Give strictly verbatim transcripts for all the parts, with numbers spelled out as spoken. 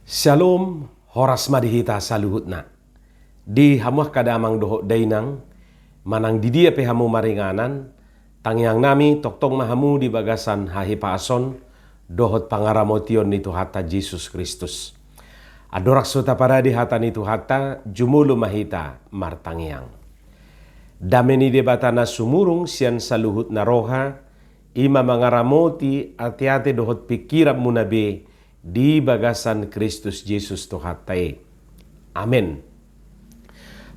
Syalom, horas ma di hita saluhutna. Di hamu angka damang dohot dainang, manang di dia pe hamu maringanan, tangiang nami tongtong ma hamu di bagasan hahipason dohot pangaramotion ni Tuhanta Jesus Kristus. Andorang so taparade hata ni Tuhanta, jumolo ma hita martangiang. Dame ni Debata na sumurung sian saluhutna roha, i ma mangaramoti ateate dohot pingkiranmuna be di bagasan Kristus Jesus Tuhanta i. Amen.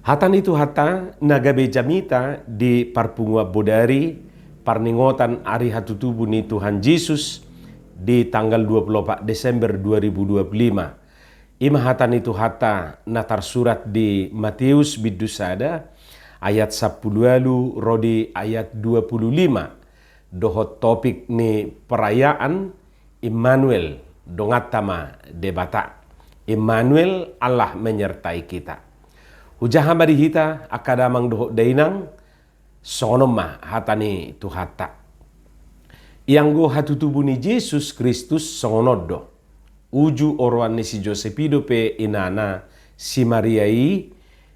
Hata ni Tuhanta na gabe jamita di parpunguan bodari, parningotan ari hatutubu ni Tuhan Jesus di tanggal dua puluh opat Desember dua ribu dua puluh lima. I ma hata ni Tuhanta na tarsurat di Mateus bindu sada, ayat sampulu ualu ro di ayat dua puluh lima, dohot topik ni perayaan Immanuel, donganta ma Debata. Immanuel, Allah menyertai kita. Hujaha ma di hita angka damang dohot dainang, songon on ma hata ni Tuhanta. Ianggo hatutubu ni Jesus Kristus songon on do. Uju oroan ni si Josep i dope inana si Maria i,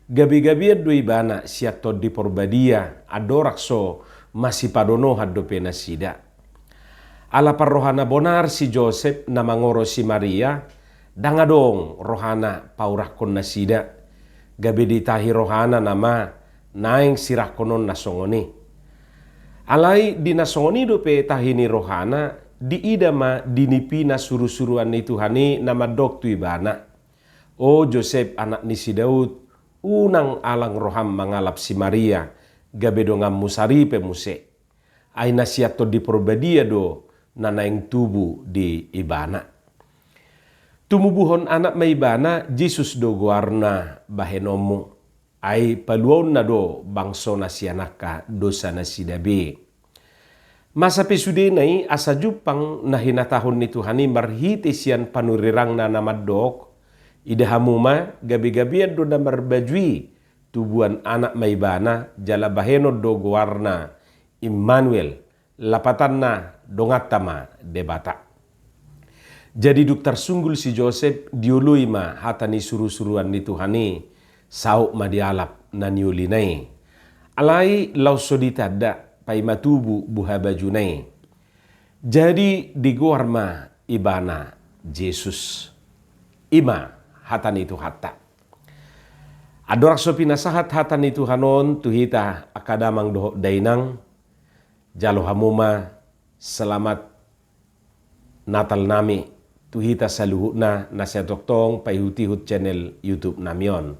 gabe-gabean do ibana sian Tondi Porbadia, andorang so masipadonohan dope nasida. Ala parroha na bonar si Josep na mangoro si Maria, ndang adong rohana paurakkon nasida. Gabe ditahi rohana nama naeng sirangkonon na songon i. Alai di na songon i dope tahi ni rohana, diida ma di nipina surusuruan ni Tuhan i na mandok tu ibana: O Josep, anak ni si Daud, unang alang roham mangalap si Maria, gabe donganmu saripe muse. Ai na sian Tondi Porbadia do na naeng tubu di ibana. Tumubuhon anak ma ibana, Jesus do goarna bahenonmu. Ai paluaonna do bangsona sian angka dosa nasida be. Masa pe sudena i, asa jumpang na hinatahon ni Tuhan i marhite sian panurirangna na mandok: Ida hamu ma, gabe-gabean do na marbaju i, tubuan anak ma ibana, jala bahenon do goarna Immanuel, lapatanna donganta ma Debata. Jadi dung tarsunggul si Josep, dioloi ma hata ni surusuruan ni Tuhan i, saut ma dialap na niolina i. Alai laos so ditanda, paima tubu buha bajuna i. Jadi digoar ma ibana Jesus. I ma hata ni Tuhanta. Andorang so pinasahat hata ni Tuhan on tu hita angka damang dohot dainang, jalo hamu ma selamat Natal nami tu hita saluhutna na sai tongtong paihut-ihut channel YouTube nami on.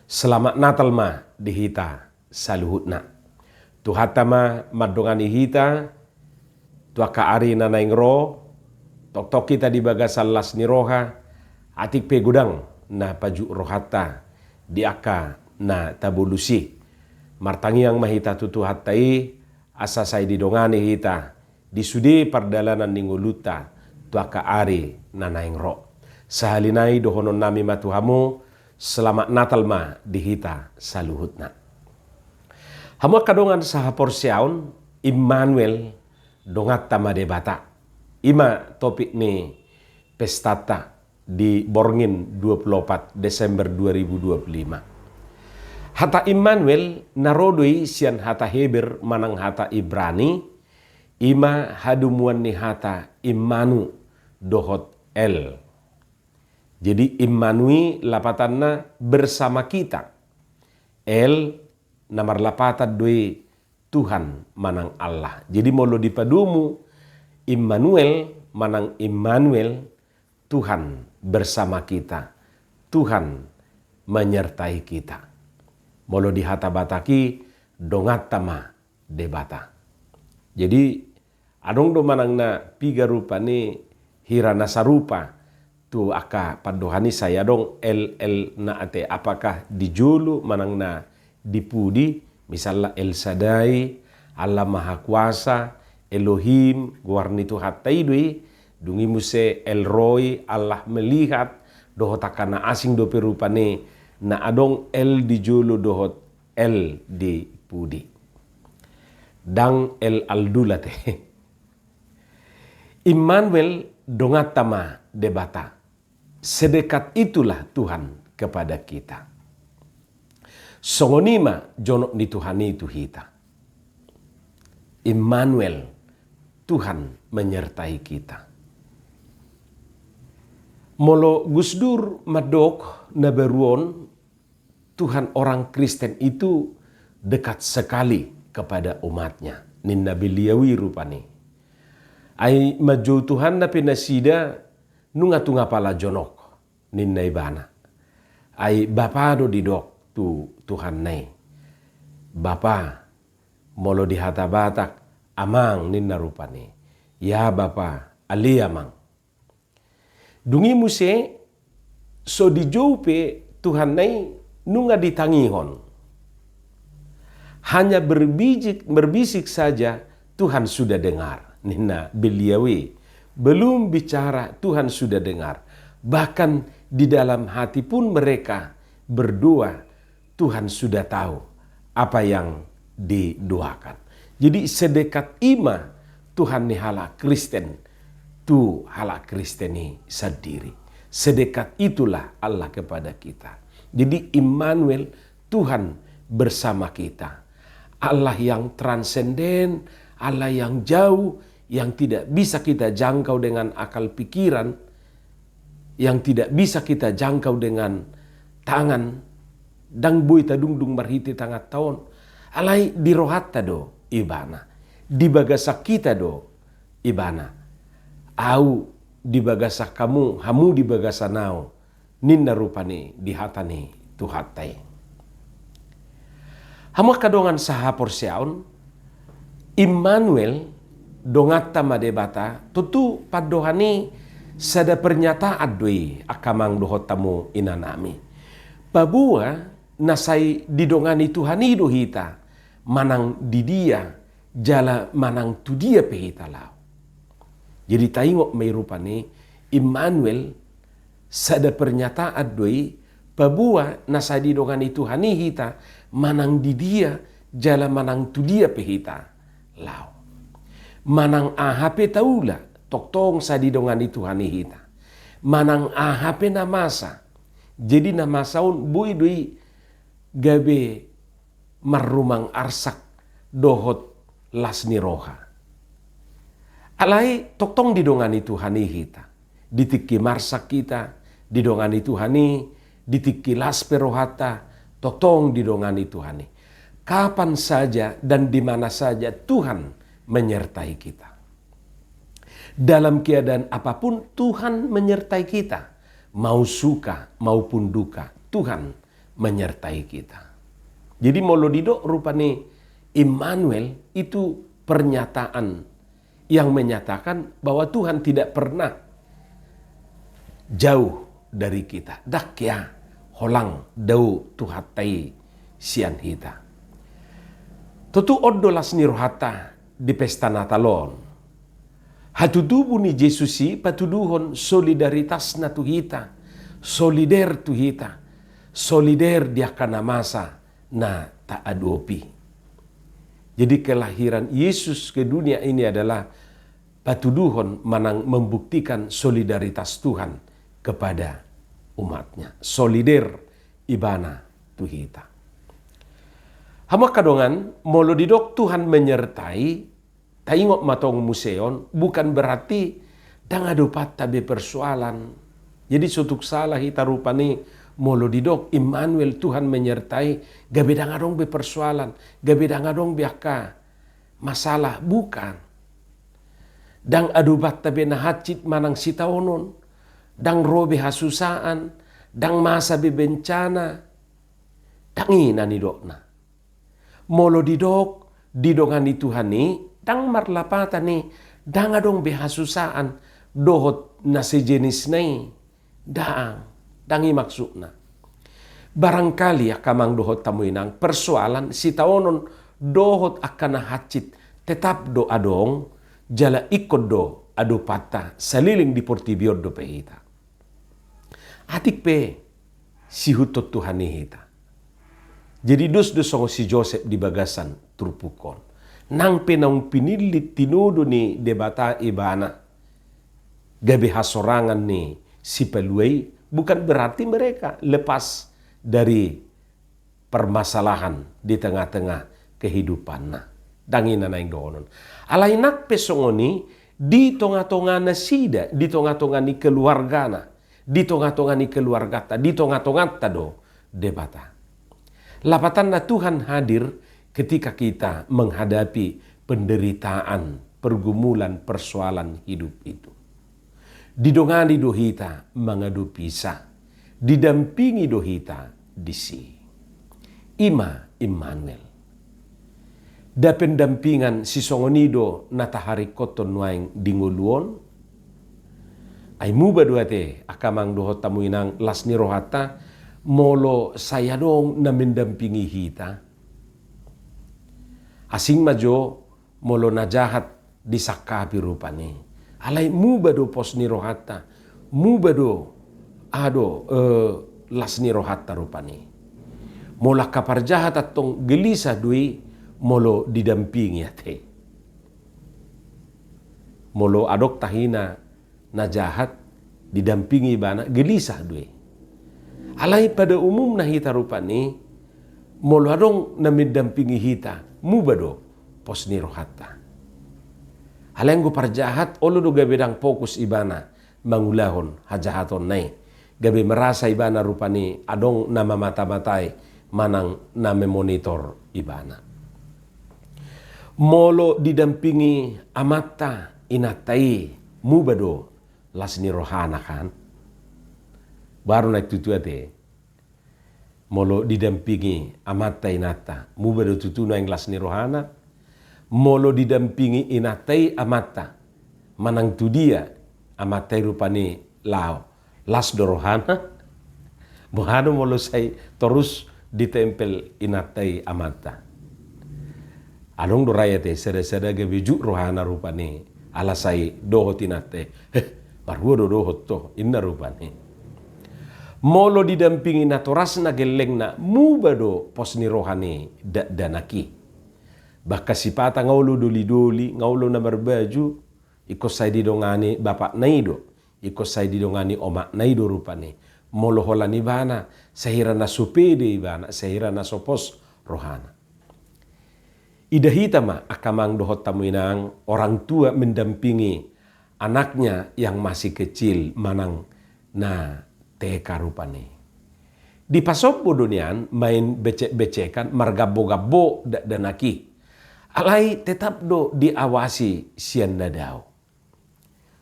Selamat Natal ma di hita saluhutna. Tuhanta ma mandongani hita tu angka ari na naeng ro, tongtong hita di bagasan las ni roha, atik pe godang na pajuk rohanta di angka na tabolus i. Martangiang ma hita tu Tuhanta i, asa sai didongani hita di sude pardalanan ni ngolunta tu angka ari na naeng ro. Sahali nai dohonon nami ma tu hamu, selamat Natal ma di hita saluhutna. Hamu angka dongan sahaporseaon, Immanuel, donganta ma Debata. I ma topik ni pestanta di borngin dua puluh opat Desember dua ribu dua puluh lima. Hata Immanuel na ro do i sian hata Heber manang hata Ibrani, i ma hadomuan ni hata Immanu dohot El. Jadi Immanu i lapatanna bersama kita. El na marlapatan do i Tuhan manang Allah. Jadi molo dipadomu Immanuel manang Immanuel, Tuhan bersama kita, Tuhan menyertai kita. Molo di hata Batak i, donganta ma Debata. Jadi adong do manang na piga rupa ni hira na sarupa tu angka pandohan i, sai adong El, El na ate, apakah di jolo manang na di pudi, misalna El Sadai, Allah Maha Kuasa, Elohim, goar ni Tuhanta i do i, dung i muse El Roi, Allah melihat, dohot angka na asing dope rupani na adong El di jolo dohot El di pudi. Ndang El Aldul ate. Immanuel, donganta ma Debata. Sedekat itulah Tuhan kepada kita. Songon i ma jonok ni Tuhan i tu hita. Immanuel, Tuhan menyertai kita. Molo Gus Dur mandok na baru on, Tuhan orang Kristen itu dekat sekali kepada umatnya, ninna beliau i rupani. Ai manjou Tuhanna pe nasida nunga tung apala jonok, ninna ibana. Ai Bapa do didok tu Tuhanna i. Bapa, molo di hata Batak, Amang ninna rupani. Ya Bapa, ale Amang. Dung i muse, so dijou pe Tuhanna i nunga ditangihon. Hanya berbisik, berbisik saja, Tuhan sudah dengar, ninna beliau i. Belum bicara, Tuhan sudah dengar. Bahkan di dalam hati pun mereka berdoa, Tuhan sudah tahu apa yang didoakan. Jadi sedekat i ma Tuhan ni halak Kristen tu halak Kristen i sandiri. Sedekat itulah Allah kepada kita. Jadi Immanuel, Tuhan bersama kita. Allah yang transenden, Allah yang jauh, yang tidak bisa kita jangkau dengan akal pikiran, yang tidak bisa kita jangkau dengan tangan, ndang boi tadungdung marhite tanganta on. Alai di rohanta do ibana, di bagasan hita do ibana. Au di bagasan hamu, hamu di bagasan au, ninna rupani di hata ni Tuhanta i. Hamu angka dongan sahaporseaon, Immanuel, donganta ma Debata, tontu pandohan i sada pernyataan do i angka amang dohot hamu inanami. Paboa na sai didongani Tuhan i do hita, manang di dia, jala manang tu dia pe hita laho. Jadi taingot ma i rupani, Immanuel, sada pernyataan do i, paboa na sai didongani Tuhan i hita, manang di dia, jala manang tu dia pe hita laho. Manang aha pe taula, tongtong sai didongani Tuhan i hita. Manang aha pe na masa, jadi na masa on boi do i gabe marrumang arsak dohot las ni roha. Alai tongtong didongani Tuhan i hita. Di tingki marsak hita, didongani Tuhan i, di tingki las pe rohanta, tongtong didongani Tuhan i. Kapan saja dan di mana saja Tuhan menyertai kita. Dalam keadaan apapun Tuhan menyertai kita. Mau suka maupun duka, Tuhan menyertai kita. Jadi molo didok rupani Immanuel itu pernyataan yang menyatakan bahwa Tuhan tidak pernah jauh dari kita. Ndang hea holang dao Tuhanta i sian hita. Tontu on do las ni rohanta di pesta Natal on. Hatutubu ni Jesus i patuduhon solidaritasna tu hita, solider tu hita, solider di angka na masa na taadopi. Jadi kelahiran Yesus ke dunia ini adalah patuduhon manang membuktikan solidaritas Tuhan kepada umatnya. Solider ibana tu hita. Hamu angka dongan, molo didok Tuhan menyertai, taingot ma tong muse on, bukan berarti ndang adopanta be persoalan. Jadi so tung salah hita rupani molo didok Immanuel, Tuhan menyertai, gabe ndang adong be persoalan, gabe ndang adong be angka masalah, bukan. Ndang adopanta be na hansit manang sitaonon, ndang ro be hasusaan, ndang masa be bencana, ndang i na nidokna. Molo didok didongani Tuhan i, ndang marlapatan i ndang adong be hasusaan dohot na sejenisna i. Ndang, ndang i maksudna. Barangkali angka amang dohot hamu inang, persoalan sitaonon dohot angka na hansit tetap do adong, jala ingkon do adopanta saleleng di portibi on dope hita. Atik pe siihuthon Tuhan i hita. Jadi dos do songon si Josep di bagasan turpuk on. Nang pe naung pinillit tinodo ni Debata ibana gabe hasorangan ni Sipalua i, bukan berarti mereka lepas dari permasalahan di tengah-tengah kehidupanna. Ndang i na naeng dohonon. Alai nang pe songon i, di tonga-tonga nasida, di tonga-tonga ni keluargana, di tonga-tonga ni keluargata, di tonga-tonganta do Debata. Lapatanna, Tuhan hadir ketika kita menghadapi penderitaan, pergumulan, persoalan hidup itu. Didongani do hita mangadopisa, didampingi do hita disi. I ma Immanuel. Nda pendampingan sisongon i do na taharingkothon nuaeng di ngolu on? Ai muba do ate angka amang dohot hamu inang las ni rohanta, molo sai adong na mendampingi hita. Asing ma jo molo na jahat disangkapi rupani. Alai muba do pos ni rohanta, muba do, aha do, eh, las ni rohanta rupani. Molo angka parjahat antong gelisah do i molo didampingi ate. Molo adong tahina na jahat, didampingi ibana, gelisah do i. Alai pada umumna hita rupani, molo adong na mendampingi hita, muba do pos ni rohanta. Alai anggo parjahat, olo do gabe ndang fokus ibana mangulahon hajahatonna i. Gabe merasa ibana rupani adong na mamata-matai manang na memonitor ibana. Molo didampingi amanta inanta i, muba do las ni rohana kan. Baru naeng tutu ate. Molo didampingi amanta inanta, muba do tutu naeng las ni rohana. Molo didampingi inanta i amanta, manang tu dia amanta i rupani laho, las do rohana. Boha do molo sai torus ditempel inanta i amanta? Adong do ra i ate sada-sada gabe juk rohana rupani ala sai dohot inanta i. Heh, marhua do dohot ho, inna rupani. Molo didampingi natorasna gellengna, muba do pos ni roha ni dakdanak i. Bahkan sipata nga olo doli-doli, nga olo na marbaju, ingkon sai didongani bapakna i do, ingkon sai didongani omakna i do rupani. Molo holan ibana, sahira na so pede ibana, sahira na so pos rohana. Ida hita ma angka amang dohot hamu inang, orang tua mendampingi anaknya yang masih kecil manang na T K rupani. Dipasombu do nian main becek-becekan, margambo-gambo dakdanak i. Alai tetap do diawasi sian na dao.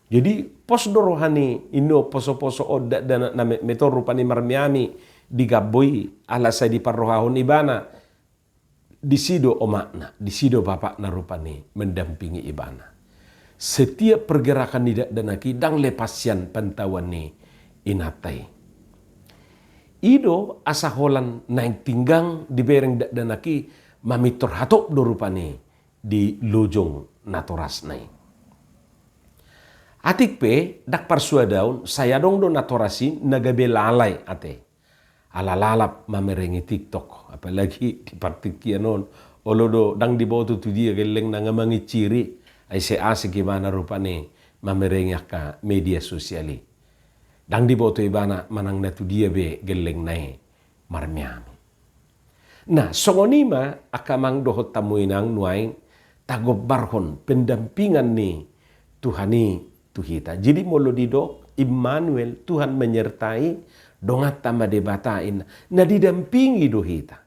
Jadi pos do roha ni inna on, poso-poso on dakdanak na metmet on rupani marmeami di gambo i, ala sai diparrohahon ibana. Disi do omakna, disi do bapakna rupani mendampingi ibana. Setiap pergerakan ni dakdanak i ndang lepas sian pantauan ni inanta i. I do asa holan naeng tinggang dibereng dakdanak i, mamintor hatop do rupani di lojong natorasna i. Atik pe ndang parsuadaon, sai adong do natoras i na gabe lalai ate. Ala lalap mamerengi TikTok, apalagi di partingkian on. Olo do, ndang diboto tu dia gellengna nga manginciri, ai sai asik ibana rupani mamerengi angka media sosial i. Ndang diboto ibana manang na tu dia be gellengna i marmeami. Nah, songon i ma angka amang dohot hamu inang nuaeng tagombarhon pendampingan ni Tuhan i tu hita. Jadi molo didok Immanuel, Tuhan menyertai, donganta ma Debata, inna, na didampingi do hita.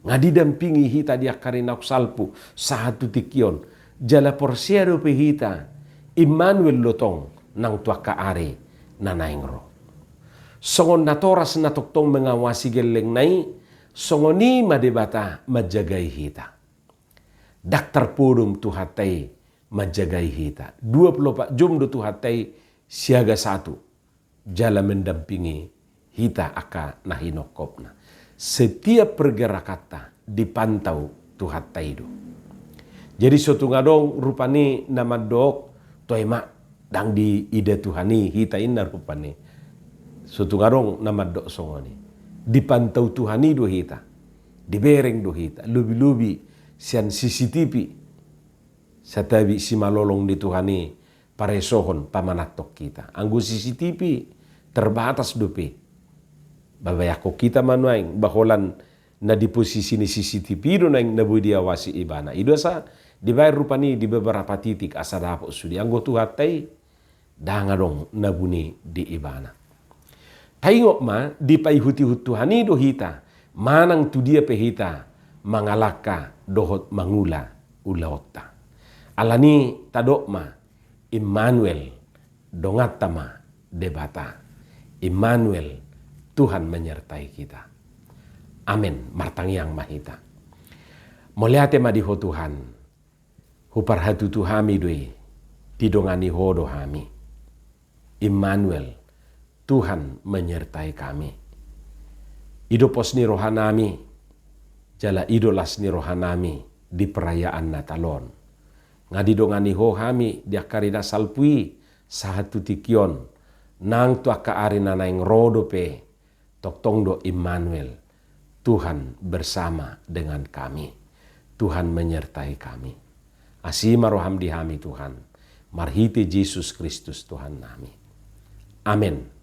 Nga didampingi hita di angka ari naung salpu sahat tu tingki on. Jala porsea dope hita, Immanuel do tong nang tu angka ari na naeng ro. Songon natoras na tongtong mengawasi gellengna i, songon i ma Debata manjagai hita. Ndang tarpodom Tuhanta i manjagai hita. Dua pulu opat jom do Tuhanta i siaga satu, jala mendampingi hita angka na hinongkopna. Setiap pergerakanta dipantau Tuhanta i do. Jadi so tung adong rupani na mandok, toe ma, ndang diida Tuhan i hita, inna rupani. So tung adong na mandok songon i. Dipantau Tuhan i do hita. Dibereng do hita. Lobi-lobi sian C C T V. Santabi simalolong ni Tuhan i paresohon pamananhon hita. Anggo C C T V terbatas dope. Babayangkon hita ma nuaeng, ba holan na di posisi ni C C T V do naeng na boi diawasi ibana. I do asa dibaen rupani di beberapa titik asa dapot sude. Anggo Tuhanta i, ndang adong na buni di ibana. Taingot ma, dipaihut-ihut Tuhan i do hita, manang tu dia pe hita mangalangka dohot mangula ulaonta. Alani tadok ma, Immanuel, donganta ma Debata. Immanuel, Tuhan menyertai kita. Amen. Martangiang ma hita. Mauliate ma di Ho Tuhan, huparhatutu hami do i, didongani Ho do hami. Immanuel, Tuhan menyertai kami. I do pos ni rohanami, jala i do las ni rohanami di perayaan Natal on. Nga didongani Ho hami di angka ari na salpu i, sahat tu tingki on, nang tu angka ari na naeng ro dope, tongtong do Immanuel, Tuhan bersama dengan kami. Tuhan menyertai kami. Asi ma roham di hami Tuhan, marhite Jesus Kristus Tuhannami. Amen.